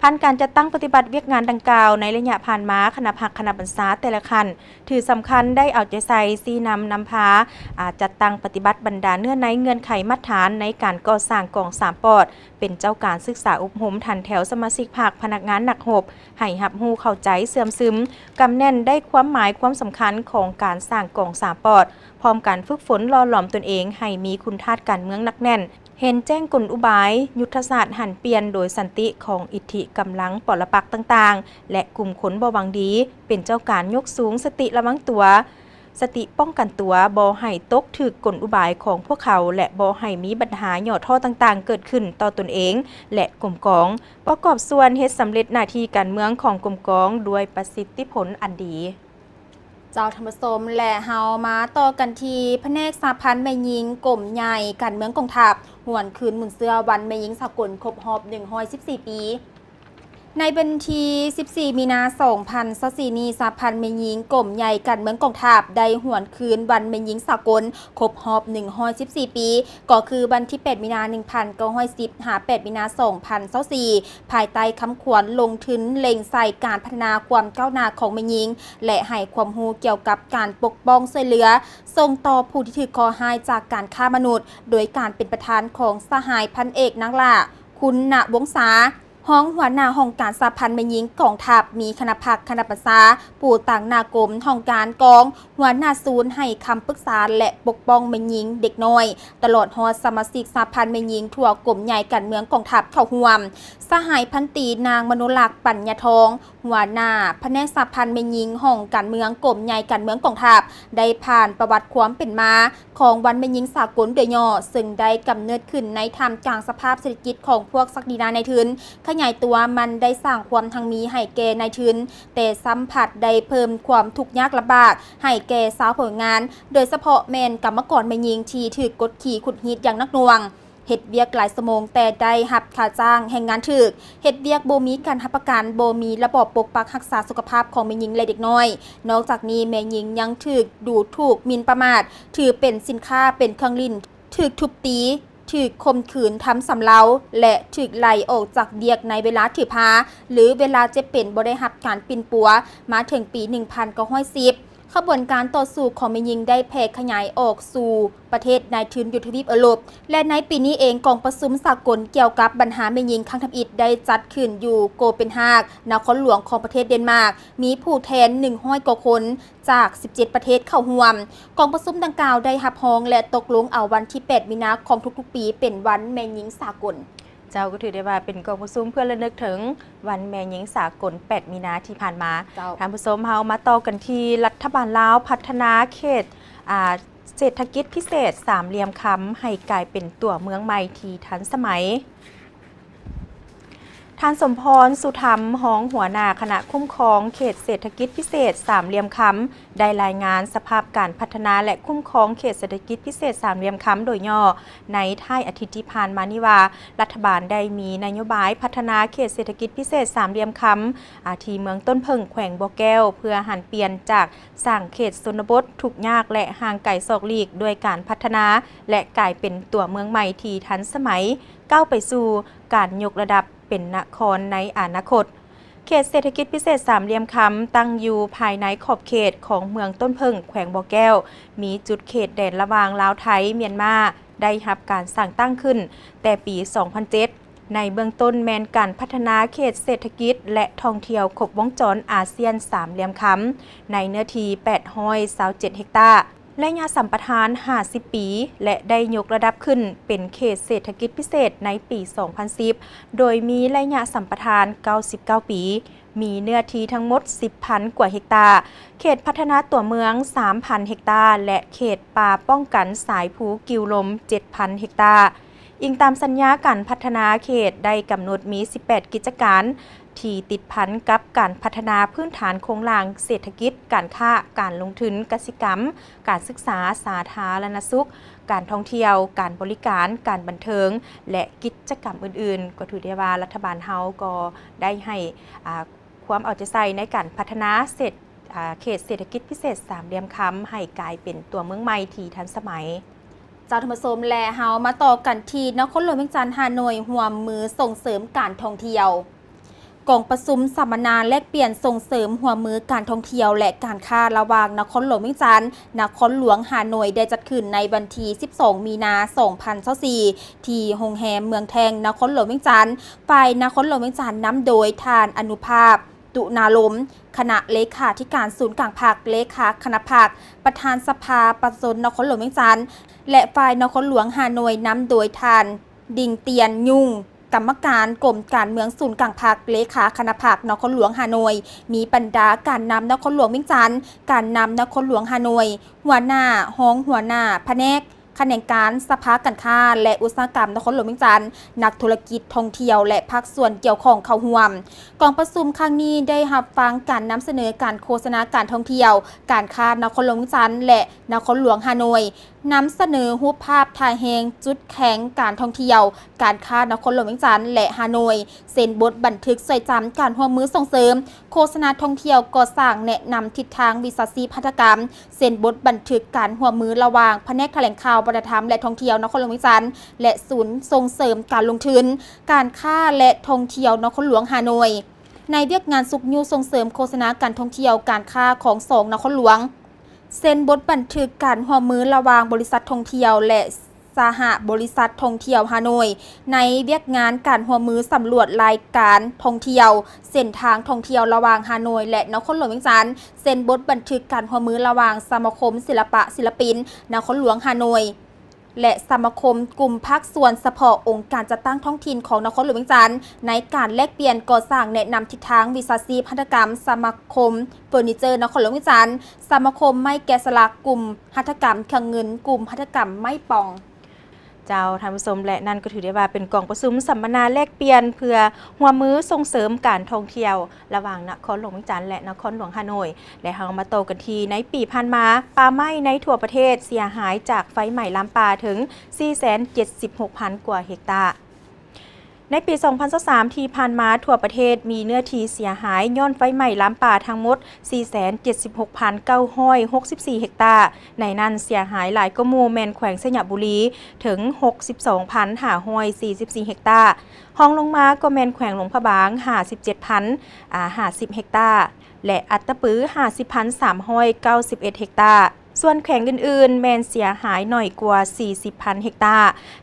ຜ່ານການຈັດຕັ້ງປະຕິບັດວຽກງານດັ່ງກ່າວໃນໄລຍະຜ່ານມາ, ຄະນະພັກ, ຄະນະບັນຊາແຕ່ລະຂັ້ນ ຖືສຳຄັນໄດ້ເອົາໃຈໃສ່ຊີ້ນຳນຳພາ ອາ ຈັດຕັ້ງປະຕິບັດບັນດາເນື້ອໃນເງື່ອນໄຂມາດຖານໃນການກໍ່ສ້າງກອງສາມປອດ, ເປັນເຈົ້າການສຶກສາອົບຮົມຖັນແຖວສະມາຊິກພັກ, ພະນັກງານນັກຮົບ ໃຫ້ຮັບຮູ້ເຂົ້າໃຈເຊື່ອມຊຶມ, ກຳແໜ້ນໄດ້ຄວາມໝາຍຄວາມສຳຄັນຂອງການສ້າງກອງສາມປອດ, ພ້ອມກັນຝຶກຝົນຫຼໍ່ຫຼອມຕົນເອງໃຫ້ມີຄຸນທາດການເມືອງໜັກແໜ້ນ, ເຫັນແຈ້ງກົນອຸບາຍ, ຍຸດທະສາດຫັນປ່ຽນໂດຍສັນຕິຂອງອິດທິກຳລັງປໍລະປັກຕ່າງໆ ແລະ ກຸ່ມຄົນບໍ່ຫວັງດີ ເປັນເຈົ້າການຍົກສູງສະຕິລະວັງຕົວ, ສະຕິປ້ອງກັນຕົວ, ບໍ່ໃຫ້ຕົກຖືກກົນອຸບາຍຂອງພວກເຂົາ ແລະ ບໍ່ໃຫ້ມີບັນຫາຫຍໍ້ທໍ້ຕ່າງໆເກີດຂຶ້ນຕໍ່ຕົນເອງ ແລະ ກົມກອງ, ປະກອບສ່ວນເຮັດສຳເລັດໜ້າທີ່ການເມືອງຂອງກົມກອງດ້ວຍປະສິດທິຜົນອັນດີ. ເຈົ້າທ່ານຜູ້ຊົມ ແລະ ເຮົາມາຕໍ່ກັນທີ່ພະແນກສະຫະພັນແມ່ຍິງກົມໃຫຍ່ການເມືອງກອງທັບ ຫວນຄືນໝູນເຊື້ອວັນແມ່ຍິງສາກົນຄົບຮອບໜຶ່ງຮ້ອຍສິບສີ່ປີ. ໃນວັນທີສິບສີ່ມີນາສອງພັນຊາວສີ່ນີ້ ສະຫະພັນແມ່ຍິງກົມໃຫຍ່ການເມືອງກອງທັບ ໄດ້ຫວນຄືນວັນແມ່ຍິງສາກົນຄົບຮອບໜຶ່ງຮ້ອຍສິບສີ່ປີ ກໍຄືວັນທີແປດມີນາໜຶ່ງພັນເກົ້າຮ້ອຍສິບ ຫາແປດມີນາສອງພັນຊາວສີ່ ພາຍໃຕ້ຄຳຂວັນລົງທຶນເລັ່ງໃສ່ການພັດທະນາຄວາມກ້າວໜ້າຂອງແມ່ຍິງ ແລະ ໃຫ້ຄວາມຮູ້ກ່ຽວກັບການປົກປ້ອງຊ່ວຍເຫຼືອ ສົ່ງຕໍ່ຜູ້ທີ່ຖືກເຄາະຮ້າຍຈາກການຄ້າມະນຸດ ໂດຍການເປັນປະທານຂອງສະຫາຍພັນເອກນາງຫຼ້າ ຄຸນນະວົງສາ ຮອງຫົວໜ້າຫ້ອງການສະຫະພັນແມ່ຍິງກອງທັບ, ມີຄະນະພັກຄະນະປະຊາ, ຜູ້ຕາງໜ້າກົມ, ຫ້ອງການກອງ, ຫົວໜ້າສູນໃຫ້ຄຳປຶກສາ ແລະ ປົກປ້ອງແມ່ຍິງເດັກນ້ອຍ, ຕະຫຼອດຮອດສະມາຊິກສະຫະພັນແມ່ຍິງທົ່ວກົມໃຫຍ່ການເມືອງກອງທັບເຂົ້າຮ່ວມ. ສະຫາຍພັນຕີ ນາງມະໂນລັກ ປັນຍາທອງ ຫົວໜ້າພະແນກສະຫະພັນແມ່ຍິງຫ້ອງການເມືອງ ກົມໃຫຍ່ການເມືອງກອງທັບ ໄດ້ຜ່ານປະຫວັດຄວາມເປັນມາຂອງວັນແມ່ຍິງສາກົນໂດຍຫຍໍ້, ເຊິ່ງໄດ້ກຳເນີດຂຶ້ນໃນທ່າມກາງສະພາບເສດຖະກິດຂອງພວກສັກດິນານາຍທຶນຂະຫຍາຍຕົວ, ມັນໄດ້ສ້າງຄວາມຮັ່ງມີໃຫ້ແກ່ນາຍທຶນ, ແຕ່ຊ້ຳພັດໄດ້ເພີ່ມຄວາມທຸກຍາກລຳບາກໃຫ້ແກ່ຊາວຜູ້ແຮງງານ, ໂດຍສະເພາະແມ່ນກຳມະກອນແມ່ຍິງທີ່ຖືກກົດຂີ່ຂູດຮີດຢ່າງໜັກໜ່ວງ. ເຮັດວຽກຫຼາຍຊົ່ວໂມງແຕ່ໄດ້ຮັບຄ່າຈ້າງແຮງງານຖືກ, ເຮັດວຽກບໍ່ມີການຮັບປະກັນ, ບໍ່ມີລະບອບປົກປັກຮັກສາສຸຂະພາບຂອງແມ່ຍິງ ແລະ ເດັກນ້ອຍ. ນອກຈາກນີ້, ແມ່ຍິງຍັງຖືກດູຖູກ, ໝິ່ນປະໝາດ, ຖືເປັນສິນຄ້າ, ເປັນເຄື່ອງຫຼິ້ນ, ຖືກທຸບຕີ, ຖືກຂົ່ມຂືນທຳຊຳເລົາ ແລະ ຖືກໄລ່ອອກຈາກວຽກໃນເວລາຖືພາ ຫຼື ເວລາເຈັບເປັນບໍ່ໄດ້ຮັບການປິ່ນປົວມາເຖິງປີໜຶ່ງພັນເກົ້າຮ້ອຍສິບ. ຂະບວນການຕໍ່ສູ້ຂອງແມ່ຍິງໄດ້ແຜ່ຂະຫຍາຍອອກສູ່ປະເທດນາຍທຶນຢູ່ທະວີບເອີຣົບ ແລະ ໃນປີນີ້ເອງ, ກອງປະຊຸມສາກົນກ່ຽວກັບບັນຫາແມ່ຍິງຄັ້ງທຳອິດໄດ້ຈັດຂຶ້ນຢູ່ໂກເປນຮາກ, ນະຄອນຫຼວງຂອງປະເທດເດນມາກ, ມີຜູ້ແທນໜຶ່ງຮ້ອຍກວ່າຄົນຈາກສິບເຈັດປະເທດເຂົ້າຮ່ວມ. ກອງປະຊຸມດັ່ງກ່າວໄດ້ຮັບຮອງ ແລະ ຕົກລົງເອົາວັນທີແປດມີນາຂອງທຸກໆປີເປັນວັນແມ່ຍິງສາກົນ. ເຈົ້າ ກໍຖືໄດ້ວ່າເປັນກອງປະຊຸມເພື່ອລະນຶກເຖິງວັນແມ່ຍິງສາກົນແປດມີນາທີ່ຜ່ານມາ. ເຈົ້າ ທ່ານຜູ້ຊົມ, ເຮົາມາຕໍ່ກັນທີ່ລັດຖະບານລາວພັດທະນາເຂດ ອ່າ ເສດຖະກິດພິເສດສາມຫຼ່ຽມຄຳ ໃຫ້ກາຍເປັນຕົວເມືອງໃໝ່ທີ່ທັນສະໄໝ. ທ່ານ ສົມພອນ ສຸທຳ ຮອງຫົວໜ້າຄະນະຄຸ້ມຄອງເຂດເສດຖະກິດພິເສດສາມຫຼ່ຽມຄຳ ໄດ້ລາຍງານສະພາບການພັດທະນາ ແລະ ຄຸ້ມຄອງເຂດເສດຖະກິດພິເສດສາມຫຼ່ຽມຄຳໂດຍຫຍໍ້ ໃນທ້າຍອາທິດທີ່ຜ່ານມານີ້ວ່າ, ລັດຖະບານໄດ້ມີນະໂຍບາຍພັດທະນາເຂດເສດຖະກິດພິເສດສາມຫຼ່ຽມຄຳ ອາ ທີ່ເມືອງຕົ້ນເຜິ້ງ ແຂວງບໍ່ແກ້ວ ເພື່ອຫັນປ່ຽນຈາກສ້າງເຂດຊົນນະບົດທຸກຍາກ ແລະ ຫ່າງໄກສອກຫຼີກ ດ້ວຍການພັດທະນາ ແລະ ກາຍເປັນຕົວເມືອງໃໝ່ທີ່ທັນສະໄໝ, ກ້າວໄປສູ່ການຍົກລະດັບເປັນນະຄອນໃນອະນາຄົດ. ເຂດເສດຖະກິດພິເສດສາມຫຼ່ຽມຄຳ ຕັ້ງຢູ່ພາຍໃນຂອບເຂດຂອງເມືອງຕົ້ນເຜິ້ງ ແຂວງບໍ່ແກ້ວ, ມີຈຸດເຂດແດນລະຫວ່າງລາວໄທ ມຽນມາ ໄດ້ຮັບການສ້າງຕັ້ງຂຶ້ນແຕ່ປີສອງພັນເຈັດ. ໃນເບື້ອງຕົ້ນແມ່ນການພັດທະນາເຂດເສດຖະກິດ ແລະ ທ່ອງທ່ຽວຄົບວົງຈອນອາຊຽນສາມຫຼ່ຽມຄຳ ໃນເນື້ອທີ່ແປດຮ້ອຍຊາວເຈັດເຮັກຕາ. ໄລຍະສຳປະທານຫ້າສິບປີ ແລະ ໄດ້ຍົກລະດັບຂຶ້ນເປັນເຂດເສດຖະກິດພິເສດໃນປີສອງພັນສິບ ໂດຍມີໄລຍະສຳປະທານເກົ້າສິບເກົ້າປີ, ມີເນື້ອທີ່ທັງໝົດສິບພັນກວ່າເຮັກຕາ, ເຂດພັດທະນາຕົວເມືອງສາມພັນເຮັກຕາ ແລະ ເຂດປ່າປ້ອງກັນສາຍພູກິວລົມເຈັດພັນເຮັກຕາ. ອີງຕາມສັນຍາການພັດທະນາເຂດໄດ້ກຳນົດມີສິບແປດກິດຈະການ ທີ່ຕິດພັນກັບການພັດທະນາພື້ນຖານໂຄງລ່າງເສດຖະກິດ, ການຄ້າ, ການລົງທຶນ, ກະສິກຳ, ການສຶກສາ, ສາທາລະນະສຸກ, ການທ່ອງທ່ຽວ, ການບໍລິການ, ການບັນເທີງ ແລະ ກິດຈະກຳອື່ນໆ. ກໍຖືໄດ້ວ່າລັດຖະບານເຮົາກໍໄດ້ໃຫ້ ອາ ຄວາມເອົາໃຈໃສ່ໃນການພັດທະນາເສດ ອາ ເຂດເສດຖະກິດພິເສດສາມຫຼ່ຽມຄຳ ໃຫ້ກາຍເປັນຕົວເມືອງໃໝ່ທີ່ທັນສະໄໝ. ເຈົ້າທ່ານຜູ້ຊົມ ແລະ ເຮົາມາຕໍ່ກັນທີ່ນະຄອນຫຼວງວຽງຈັນ, ຮ່ວມມືສົ່ງເສີມການທ່ອງທ່ຽວ. ກອງປະຊຸມສຳມະນາແລກປ່ຽນສົ່ງເສີມຮ່ວມມືການທ່ອງທ່ຽວ ແລະ ການຄ້າລະຫວ່າງນະຄອນຫຼວງວຽງຈັນ, ນະຄອນຫຼວງຮ່າໂນ້ຍ ໄດ້ຈັດຂຶ້ນໃນວັນທີສິບສອງມີນາສອງພັນຊາວສີ່ ທີ່ໂຮງແຮມເມືອງແທ່ງ ນະຄອນຫຼວງວຽງຈັນ. ຝ່າຍນະຄອນຫຼວງວຽງຈັນນຳໂດຍທ່ານ ອະນຸພາບ ຕຸນາລົມ, ຄະນະເລຂາທິການສູນກາງພັກ, ເລຂາຄະນະພັກ, ປະທານສະພາປະຊາຊົນນະຄອນຫຼວງວຽງຈັນ ແລະ ຝ່າຍນະຄອນຫຼວງຮ່າໂນ້ຍ ນຳໂດຍທ່ານ ດິງ ຕຽນ ຍຸງ, ກຳມະການກົມການເມືອງສູນກາງພັກ, ເລຂາຄະນະພັກນະຄອນຫຼວງຮ່າໂນ້ຍ, ມີບັນດາການນຳນະຄອນຫຼວງວຽງຈັນ, ການນຳນະຄອນຫຼວງຮ່າໂນ້ຍ, ຫົວໜ້າ, ຮອງຫົວໜ້າພະແນກ, ຂະແໜງການ, ສະພາການຄ້າ ແລະ ອຸດສາຫະກຳນະຄອນຫຼວງວຽງຈັນ, ນັກທຸລະກິດ, ທ່ອງທ່ຽວ ແລະ ພາກສ່ວນກ່ຽວຂ້ອງເຂົ້າຮ່ວມ. ກອງປະຊຸມຄັ້ງນີ້ໄດ້ຮັບຟັງການນຳສະເໜີການໂຄສະນາການທ່ອງທ່ຽວ, ການຄ້ານະຄອນຫຼວງວຽງຈັນ ແລະ ນະຄອນຫຼວງຮ່າໂນ້ຍ, ນຳສະເໜີຮູບພາບທ່າແຮງຈຸດແຂງການທ່ອງທ່ຽວ, ການຄ້ານະຄອນຫຼວງວຽງຈັນ ແລະ ຮ່າໂນ້ຍ, ເຊັນບົດບັນທຶກຊ່ອຍຈຳການຮ່ວມມືສົ່ງເສີມໂຄສະນາທ່ອງທ່ຽວ, ກໍ່ສ້າງແນະນຳທິດທາງວິຊາຊີບຫັດຖະກຳ, ເຊັນບົດບັນທຶກການຮ່ວມມືລະຫວ່າງພະແນກຖະແຫຼງຂ່າວ, ວັດທະນະທຳ ແລະ ທ່ອງທ່ຽວນະຄອນຫຼວງວຽງຈັນ ແລະ ສູນສົ່ງເສີມການລົງທຶນ, ການຄ້າ ແລະ ທ່ອງທ່ຽວນະຄອນຫຼວງຮ່າໂນ້ຍ. ໃນວຽກງານຊຸກຍູ້ສົ່ງເສີມໂຄສະນາການທ່ອງທ່ຽວ, ການຄ້າຂອງສອງນະຄອນຫຼວງ, ເຊັນບົດບັນທຶກການຮ່ວມມືລະຫວ່າງບໍລິສັດທ່ອງທ່ຽວ ແລະ ສະຫະບໍລິສັດທ່ອງທ່ຽວຮ່າໂນ້ຍ ໃນວຽກງານການຮ່ວມມືສຳຫຼວດລາຍການທ່ອງທ່ຽວ, ເສັ້ນທາງທ່ອງທ່ຽວລະຫວ່າງຮ່າໂນ້ຍ ແລະ ນະຄອນຫຼວງວຽງຈັນ, ເຊັນບົດບັນທຶກການຮ່ວມມືລະຫວ່າງສະມາຄົມສິລະປະສິລະປິນນະຄອນຫຼວງຮ່າໂນ້ຍ ແລະ ສະມາຄົມກຸ່ມພາກສ່ວນສະເພາະອົງການຈັດຕັ້ງທ້ອງຖິ່ນຂອງນະຄອນຫຼວງວຽງຈັນ ໃນການແລກປ່ຽນກໍ່ສ້າງແນະນຳທິດທາງວິຊາຊີບຫັດຖະກຳ, ສະມາຄົມເຟີນີເຈີນະຄອນຫຼວງວຽງຈັນ, ສະມາຄົມໄມ້ແກະສະຫຼັກ, ກຸ່ມຫັດຖະກຳເຄື່ອງເງິນ, ກຸ່ມຫັດຖະກຳໄມ້ປ່ອງ. ເຈົ້າ ທ່ານຜູ້ຊົມ ແລະ ນັ້ນກໍຖືໄດ້ວ່າເປັນກອງປະຊຸມສຳມະນາແລກປ່ຽນເພື່ອຮ່ວມມືສົ່ງເສີມການທ່ອງທ່ຽວ ລະຫວ່າງນະຄອນຫຼວງວຽງຈັນ ແລະ ນະຄອນຫຼວງຮ່າໂນ້ຍ ແລະ ເຮົາມາຕໍ່ກັນທີ່ໃນປີຜ່ານມາ, ປ່າໄມ້ໃນທົ່ວປະເທດເສຍຫາຍຈາກໄຟໄໝ້ລາມປ່າເຖິງສີ່ແສນເຈັດສິບຫົກພັນກວ່າເຮັກຕາ. ໃນປີສອງພັນຊາວສາມທີ່ຜ່ານມາ, ທົ່ວປະເທດມີເນື້ອທີ່ເສຍຫາຍຍ້ອນໄຟໄໝ້ລາມປ່າທັງໝົດສີ່ແສນເຈັດສິບຫົກພັນເກົ້າຮ້ອຍຫົກສິບສີ່ເຮັກຕາ, ໃນນັ້ນເສຍຫາຍຫຼາຍກວ່າໝູ່ແມ່ນແຂວງໄຊຍະບູລີ ເຖິງຫົກສິບສອງພັນຫ້າຮ້ອຍສີ່ສິບສີ່ເຮັກຕາ, ຮອງລົງມາກໍແມ່ນແຂວງຫຼວງພະບາງ ຫ້າສິບເຈັດພັນຫ້າສິບເຮັກຕາ ແລະ ອັດຕະປື ຫ້າສິບພັນສາມຮ້ອຍເກົ້າສິບເອັດເຮັກຕາ. ສ່ວນແຂວງອື່ນໆ ແມ່ນເສຍຫາຍໜ້ອຍກວ່າສີ່ສິບພັນເຮັກຕາ.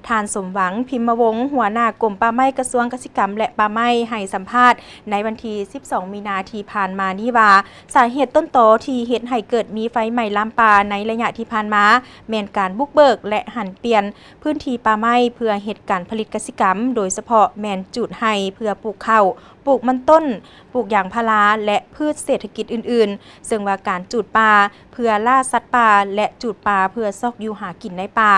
ທ່ານ ສົມຫວັງ ພິມມະວົງ ຫົວໜ້າກົມປ່າໄມ້ ກະຊວງກະສິກຳ ແລະ ປ່າໄມ້ ໃຫ້ສຳພາດໃນວັນທີສິບສອງມີນາທີ່ຜ່ານມານີ້ວ່າ, ສາເຫດຕົ້ນຕໍທີ່ເຮັດໃຫ້ເກີດມີໄຟໄໝ້ລາມປ່າໃນໄລຍະທີ່ຜ່ານມາ ແມ່ນການບຸກເບີກ ແລະ ຫັນປ່ຽນພື້ນທີ່ປ່າໄມ້ເພື່ອເຮັດການຜະລິດກະສິກຳ, ໂດຍສະເພາະແມ່ນຈູດໄຮ່ເພື່ອປູກເຂົ້າ, ປູກມັນຕົ້ນ, ປູກຢາງພາລາ ແລະ ພືດເສດຖະກິດອື່ນໆ, ເຊິ່ງວ່າການຈູດປ່າເພື່ອລ່າສັດປ່າ ແລະ ຈູດປ່າເພື່ອຊອກຢູ່ຫາກິນໃນປ່າ,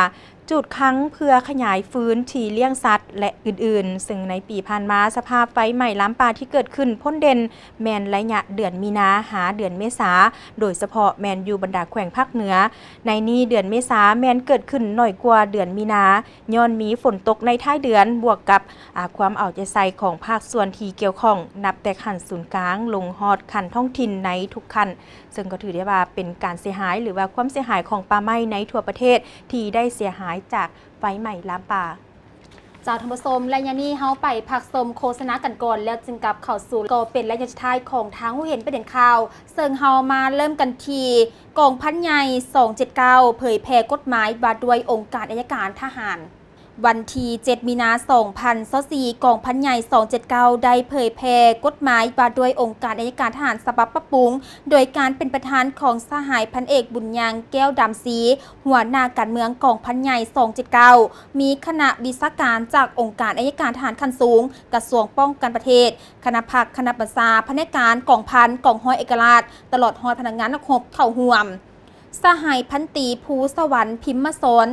ຈູດຄັງເພື່ອຂະຫຍາຍຟືນທີ່ລ້ຽງສັດ ແລະ ອື່ນໆ, ເຊິ່ງໃນປີຜ່ານມາ ສະພາບໄຟໄໝ້ລາມປ່າທີ່ເກີດຂຶ້ນພົ້ນເດັ່ນແມ່ນໄລຍະເດືອນມີນາຫາເດືອນເມສາ, ໂດຍສະເພາະແມ່ນຢູ່ບັນດາແຂວງພາກເໜືອ. ໃນນີ້ເດືອນເມສາແມ່ນເກີດຂຶ້ນໜ້ອຍກວ່າເດືອນມີນາ, ຍ້ອນມີຝົນຕົກໃນທ້າຍເດືອນ ບວກກັບ ອາ ຄວາມເອົາໃຈໃສ່ຂອງພາກສ່ວນທີ່ກ່ຽວຂ້ອງ ນັບແຕ່ຂັ້ນສູນກາງລົງຮອດຂັ້ນທ້ອງຖິ່ນໃນທຸກຂັ້ນ, ເຊິ່ງກໍຖືໄດ້ວ່າເປັນການເສຍຫາຍ ຫຼືວ່າຄວາມເສຍຫາຍຂອງປ່າໄມ້ໃນທົ່ວປະເທດທີ່ໄດ້ເສຍຫາຍຈາກໄຟໄໝ້ລາມປ່າ. ເຈົ້າ ທ່ານຜູ້ຊົມ, ໄລຍະນີ້ເຮົາໄປພັກຊົມໂຄສະນາກັນກ່ອນ ແລ້ວຈຶ່ງກັບເຂົ້າສູ່ ກໍເປັນໄລຍະສຸດທ້າຍຂອງທາງຮູ້ເຫັນປະເດັນຂ່າວ, ເຊິ່ງເຮົາມາເລີ່ມກັນທີ່ ກອງພັນໃຫຍ່ສອງເຈັດເກົ້າ ເຜີຍແຜ່ກົດໝາຍວ່າດ້ວຍອົງການໄອຍະການທະຫານ. ວັນທີເຈັດ ມີນາ ສອງພັນຊາວສີ່ ກອງພັນໃຫຍ່ສອງເຈັດເກົ້າ ໄດ້ເຜີຍແຜ່ກົດໝາຍວ່າດ້ວຍອົງການໄອຍະການທະຫານສະບັບປັບປຸງ ໂດຍການເປັນປະທານຂອງສະຫາຍພັນເອກ ບຸນຍາງ ແກ້ວດຳຊີ ຫົວໜ້າການເມືອງກອງພັນໃຫຍ່ສອງເຈັດເກົ້າ, ມີຄະນະວິຊາການຈາກອົງການໄອຍະການທະຫານຂັ້ນສູງ, ກະຊວງປ້ອງກັນປະເທດ, ຄະນະພັກ, ຄະນະບັນຊາ, ພະແນກການ, ກອງພັນ, ກອງຮ້ອຍເອກະລາດ, ຕະຫຼອດຮອດພະນັກງານນັກຮົບເຂົ້າຮ່ວມ. ສະຫາຍພັນຕີ ພູສະຫວັນ ພິມມະສອນ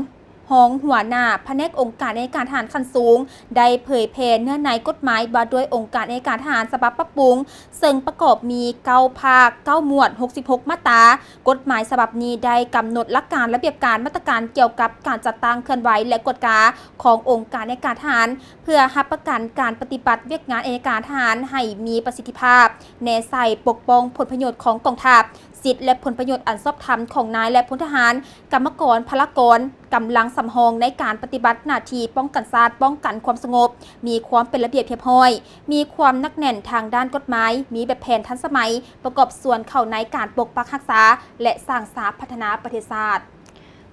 ຮອງຫົວໜ້າພະແນກອົງການໄອຍະການທະຫານຂັ້ນສູງ ໄດ້ເຜີຍແຜ່ເນື້ອໃນກົດໝາຍວ່າດ້ວຍອົງການໄອຍະການທະຫານສະບັບປັບປຸງ, ເຊິ່ງປະກອບມີເກົ້າພາກ, ເກົ້າໝວດ, ຫົກສິບຫົກມາດຕາ. ກົດໝາຍສະບັບນີ້ໄດ້ກຳນົດຫຼັກການ, ລະບຽບການ, ມາດຕະການກ່ຽວກັບການຈັດຕັ້ງ, ເຄື່ອນໄຫວ ແລະ ກວດກາຂອງອົງການໄອຍະການທະຫານ, ເພື່ອຮັບປະກັນການປະຕິບັດວຽກງານໄອຍະການທະຫານໃຫ້ມີປະສິດທິພາບ, ແນໃສ່ປົກປ້ອງຜົນປະໂຫຍດຂອງກອງທັບ, ສິດ ແລະ ຜົນປະໂຫຍດອັນຊອບທຳຂອງນາຍ ແລະ ພົນທະຫານ, ກຳມະກອນ, ພະລາກອນ, ກຳລັງສຳຮອງໃນການປະຕິບັດໜ້າທີ່ປ້ອງກັນຊາດ, ປ້ອງກັນຄວາມສະຫງົບ, ມີຄວາມເປັນລະບຽບຮຽບຮ້ອຍ, ມີຄວາມໜັກແໜ້ນທາງດ້ານກົດໝາຍ, ມີແບບແຜນທັນສະໄໝ, ປະກອບສ່ວນເຂົ້າໃນການປົກປັກຮັກສາ ແລະ ສ້າງສາພັດທະນາປະເທດຊາດ.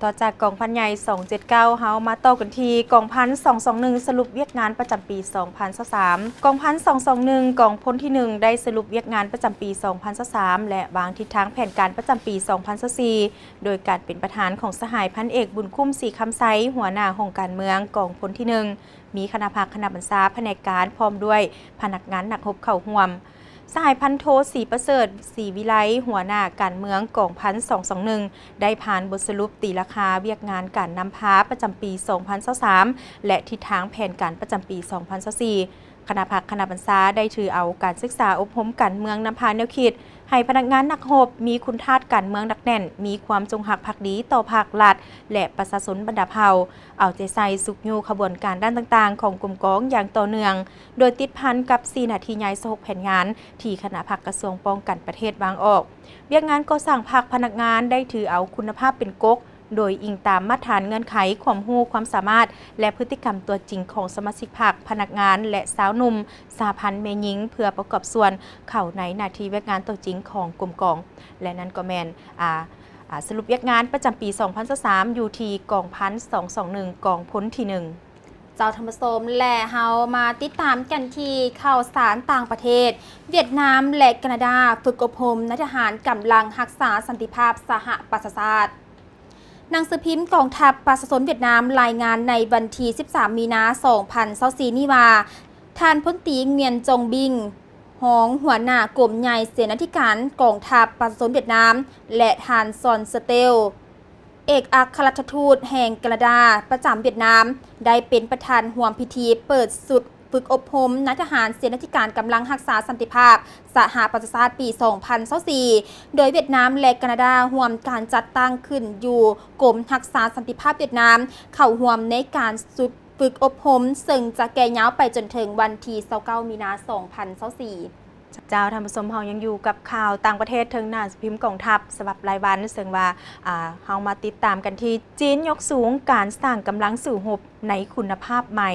ຕໍ່ຈາກກອງພັນໃຫຍ່ສອງເຈັດເກົ້າ ເຮົາມາຕໍ່ກັນທີ່ກອງພັນສອງສອງໜຶ່ງ ສະຫຼຸບວຽກງານປະຈຳປີສອງພັນຊາວສາມ. ກອງພັນສອງສອງໜຶ່ງ ກອງພົນທີໜຶ່ງ ໄດ້ສະຫຼຸບວຽກງານປະຈຳປີສອງພັນຊາວສາມ ແລະ ວາງທິດທາງແຜນການປະຈຳປີສອງພັນຊາວສີ່ ໂດຍການເປັນປະທານຂອງສະຫາຍພັນເອກ ບຸນຄຸ້ມ ສີຄຳໄຊ, ຫົວໜ້າຫ້ອງການເມືອງ ກອງພົນທີໜຶ່ງ, ມີຄະນະພັກ, ຄະນະບັນຊາ, ພະແນກການ ພ້ອມດ້ວຍພະນັກງານນັກຮົບເຂົ້າຮ່ວມ. ສະຫາຍພັນໂທ ສີປະເສີດ ສີວິໄລ, ຫົວໜ້າການເມືອງກອງພັນສອງສອງໜຶ່ງ ໄດ້ຜ່ານບົດສະຫຼຸບຕີລາຄາວຽກງານການນຳພາປະຈຳປີສອງພັນຊາວສາມ ແລະ ທິດທາງແຜນການປະຈຳປີສອງພັນຊາວສີ່. ຄະນະພັກ, ຄະນະບັນຊາ ໄດ້ຖືເອົາການສຶກສາອົບຮົມການເມືອງນຳພາແນວຄິດ ໃຫ້ພະນັກງານນັກຮົບມີຄຸນທາດການເມືອງໜັກແໜ້ນ, ມີຄວາມຈົງຮັກພັກດີຕໍ່ພັກ, ລັດ ແລະ ປະຊາຊົນບັນດາເຜົ່າ, ເອົາໃຈໃສ່ຊຸກຍູ້ຂະບວນການດ້ານຕ່າງໆຂອງກົມກອງຢ່າງຕໍ່ເນື່ອງ, ໂດຍຕິດພັນກັບສີ່ໜ້າທີ່ໃຫຍ່ ຊາວຫົກແຜນງານ ທີ່ຄະນະພັກກະຊວງປ້ອງກັນປະເທດວາງອອກ. ວຽກງານກໍ່ສ້າງພັກພະນັກງານໄດ້ຖືເອົາຄຸນນະພາບເປັນກົກ, ໂດຍອີງຕາມມາດຖານເງື່ອນໄຂ, ຄວາມຮູ້ຄວາມສາມາດ ແລະ ພຶດຕິກຳຕົວຈິງຂອງສະມາຊິກພັກ, ພະນັກງານ ແລະ ຊາວໜຸ່ມ, ສະຫະພັນແມ່ຍິງ ເພື່ອປະກອບສ່ວນເຂົ້າໃນໜ້າທີ່ວຽກງານຕົວຈິງຂອງກົມກອງ ແລະ ນັ້ນກໍແມ່ນ ອາ ອາ ສະຫຼຸບວຽກງານປະຈຳປີສອງພັນຊາວສາມ ຢູ່ທີ່ກອງພັນສອງສອງໜຶ່ງ ກອງພົນທີໜຶ່ງ. ເຈົ້າທ່ານຜູ້ຊົມ ແລະ ເຮົາມາຕິດຕາມກັນທີ່ຂ່າວສານຕ່າງປະເທດ. ຫວຽດນາມ ແລະ ການາດາ ຝຶກອົບຮົມນາຍທະຫານກຳລັງຮັກສາສັນຕິພາບສະຫະປະຊາຊາດ. ໜັງສືພິມກອງທັບປະຊາຊົນຫວຽດນາມລາຍງານໃນວັນທີສິບສາມ ມີນາ ສອງພັນຊາວສີ່ນີ້ວ່າ ທ່ານພົນຕີ ງວຽນ ຈົງບິງ ຮອງຫົວໜ້າກົມໃຫຍ່ເສນາທິການກອງທັບປະຊາຊົນຫວຽດນາມ ແລະ ທ່ານ ຊອນ ສະເຕວ ເອກອັກຄະລັດຖະທູດແຫ່ງການາດາປະຈຳຫວຽດນາມ ໄດ້ເປັນປະທານຮ່ວມພິທີເປີດຊຸດຝຶກອົບຮົມນາຍທະຫານເສນາທິການກຳລັງຮັກສາສັນຕິພາບສະຫະປະຊາຊາດປີສອງພັນຊາວສີ່ ໂດຍຫວຽດນາມ ແລະ ການາດາຮ່ວມກັນຈັດຕັ້ງຂຶ້ນຢູ່ກົມຮັກສາສັນຕິພາບຫວຽດນາມ ເຂົ້າຮ່ວມໃນການຊຸດຝຶກອົບຮົມ ເຊິ່ງຈະແກ່ຍາວໄປຈົນເຖິງວັນທີຊາວເກົ້າ ມີນາ ສອງພັນຊາວສີ່. ເຈົ້າ ທ່ານຜູ້ຊົມ, ເຮົາຍັງຢູ່ກັບຂ່າວຕ່າງປະເທດເທິງໜັງສືພິມກອງທັບສະບັບລາຍວັນ, ເຊິ່ງວ່າ ອາ ເຮົາມາຕິດຕາມກັນທີ່ ຈີນຍົກສູງການສ້າງກຳລັງສູ້ຮົບໃນຄຸນນະພາບໃໝ່.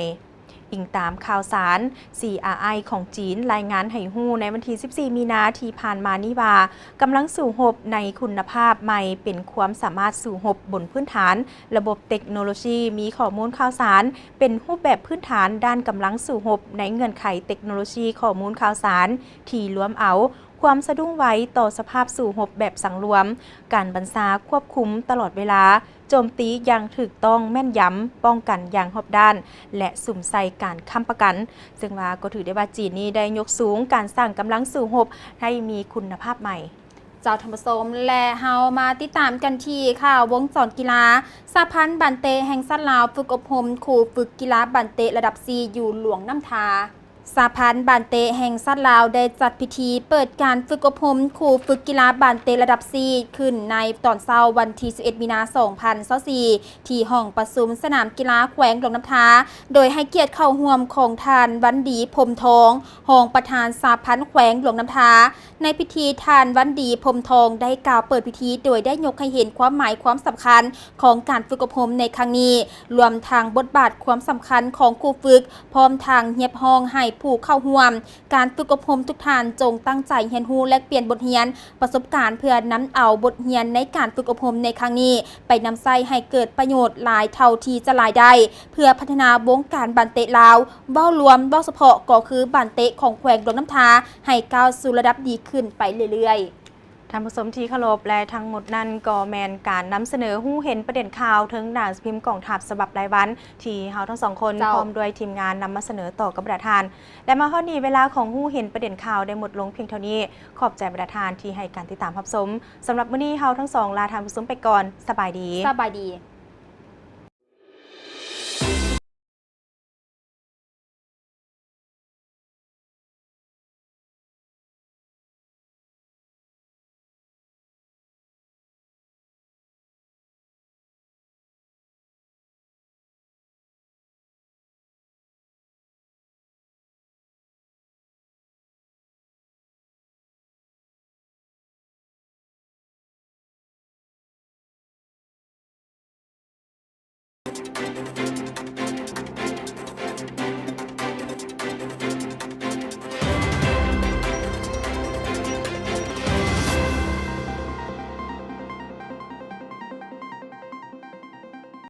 ອີງຕາມຂ່າວສານ ຊີອາໄອ ຂອງຈີນລາຍງານໃຫ້ຮູ້ໃນວັນທີສິບສີ່ ມີນາທີ່ຜ່ານມານີ້ວ່າ ກຳລັງສູ້ຮົບໃນຄຸນນະພາບໃໝ່ເປັນຄວາມສາມາດສູ້ຮົບບົນພື້ນຖານລະບົບເຕັກໂນໂລຊີ, ມີຂໍ້ມູນຂ່າວສານເປັນຮູບແບບພື້ນຖານດ້ານກຳລັງສູ້ຮົບໃນເງື່ອນໄຂເຕັກໂນໂລຊີຂໍ້ມູນຂ່າວສານ ທີ່ລວມເອົາຄວາມສະດຸ້ງໄວຕໍ່ສະພາບສູ້ຮົບແບບສັງລວມ, ການບັນຊາຄວບຄຸມຕະຫຼອດເວລາ, ໂຈມຕີຢ່າງຖືກຕ້ອງແມ່ນຢຳ, ປ້ອງກັນຢ່າງຮອບດ້ານ ແລະ ສຸມໃສ່ການຄ້ຳປະກັນ, ເຊິ່ງວ່າກໍຖືໄດ້ວ່າຈີນນີ້ໄດ້ຍົກສູງການສ້າງກຳລັງສູ້ຮົບໃຫ້ມີຄຸນນະພາບໃໝ່. ເຈົ້າທ່ານຜູ້ຊົມ ແລະ ເຮົາມາຕິດຕາມກັນທີ່ຂ່າວວົງຈອນກິລາ. ສະຫະພັນບານເຕະແຫ່ງຊາດລາວຝຶກອົບຮົມຄູຝຶກກິລາບານເຕະລະດັບສີ່ຢູ່ຫຼວງນ້ຳທາ. ສະຫະພັນບານເຕະແຫ່ງຊາດລາວໄດ້ຈັດພິທີເປີດການຝຶກອົບຮົມຄູຝຶກກິລາບານເຕະລະດັບສີ່ ຂຶ້ນໃນຕອນເຊົ້າວັນທີສິບເອັດ ມີນາ ສອງພັນຊາວສີ່ ທີ່ຫ້ອງປະຊຸມສະໜາມກິລາແຂວງຫຼວງນ້ຳທາ, ໂດຍໃຫ້ກຽດເຂົ້າຮ່ວມຂອງທ່ານ ວັນດີ ພົມທອງ ຮອງປະທານສະຫະພັນແຂວງຫຼວງນ້ຳທາ. ໃນພິທີ ທ່ານ ວັນດີ ພົມທອງ ໄດ້ກ່າວເປີດພິທີ ໂດຍໄດ້ຍົກໃຫ້ເຫັນຄວາມໝາຍຄວາມສຳຄັນຂອງການຝຶກອົບຮົມໃນຄັ້ງນີ້, ລວມທັງບົດບາດຄວາມສຳຄັນຂອງຄູຝຶກ, ພ້ອມທັງຮຽກຮ້ອງໃຫ້ຜູ້ເຂົ້າຮ່ວມການຝຶກອົບຮົມທຸກທ່ານຈົ່ງຕັ້ງໃຈຮຽນຮູ້ແລກປ່ຽນບົດຮຽນປະສົບການ ເພື່ອນຳເອົາບົດຮຽນໃນການຝຶກອົບຮົມໃນຄັ້ງນີ້ໄປນຳໃຊ້ໃຫ້ເກີດປະໂຫຍດຫຼາຍເທົ່າທີ່ຈະຫຼາຍໄດ້ ເພື່ອພັດທະນາວົງການບານເຕະລາວ. ເວົ້າລວມ, ເວົ້າສະເພາະກໍຄືບານເຕະຂອງແຂວງຫຼວງນ້ຳທາ ໃຫ້ກ້າວສູ່ລະດັບດີຂຶ້ນໄປເລື້ອຍໆ. ທ່ານຜູ້ຊົມທີ່ເຄົາລົບ ແລະ ທັງໝົດນັ້ນກໍແມ່ນການນຳສະເໜີຮູ້ເຫັນປະເດັນຂ່າວເທິງໜັງສືພິມກອງທັບສະບັບລາຍວັນ ທີ່ເຮົາທັງສອງຄົນ ເຈົ້າ ພ້ອມດ້ວຍທີມງານນຳມາສະເໜີຕໍ່ກັບບັນດາທ່ານ ແລະ ມາຮອດນີ້ເວລາຂອງຮູ້ເຫັນປະເດັນຂ່າວໄດ້ໝົດລົງພຽງເທົ່ານີ້. ຂອບໃຈບັນດາທ່ານທີ່ໃຫ້ການຕິດຕາມຮັບຊົມ. ສຳລັບມື້ນີ້ເຮົາທັງສອງລາທ່ານຜູ້ຊົມໄປກ່ອນ. ສະບາຍດີ. ສະບາຍດີ.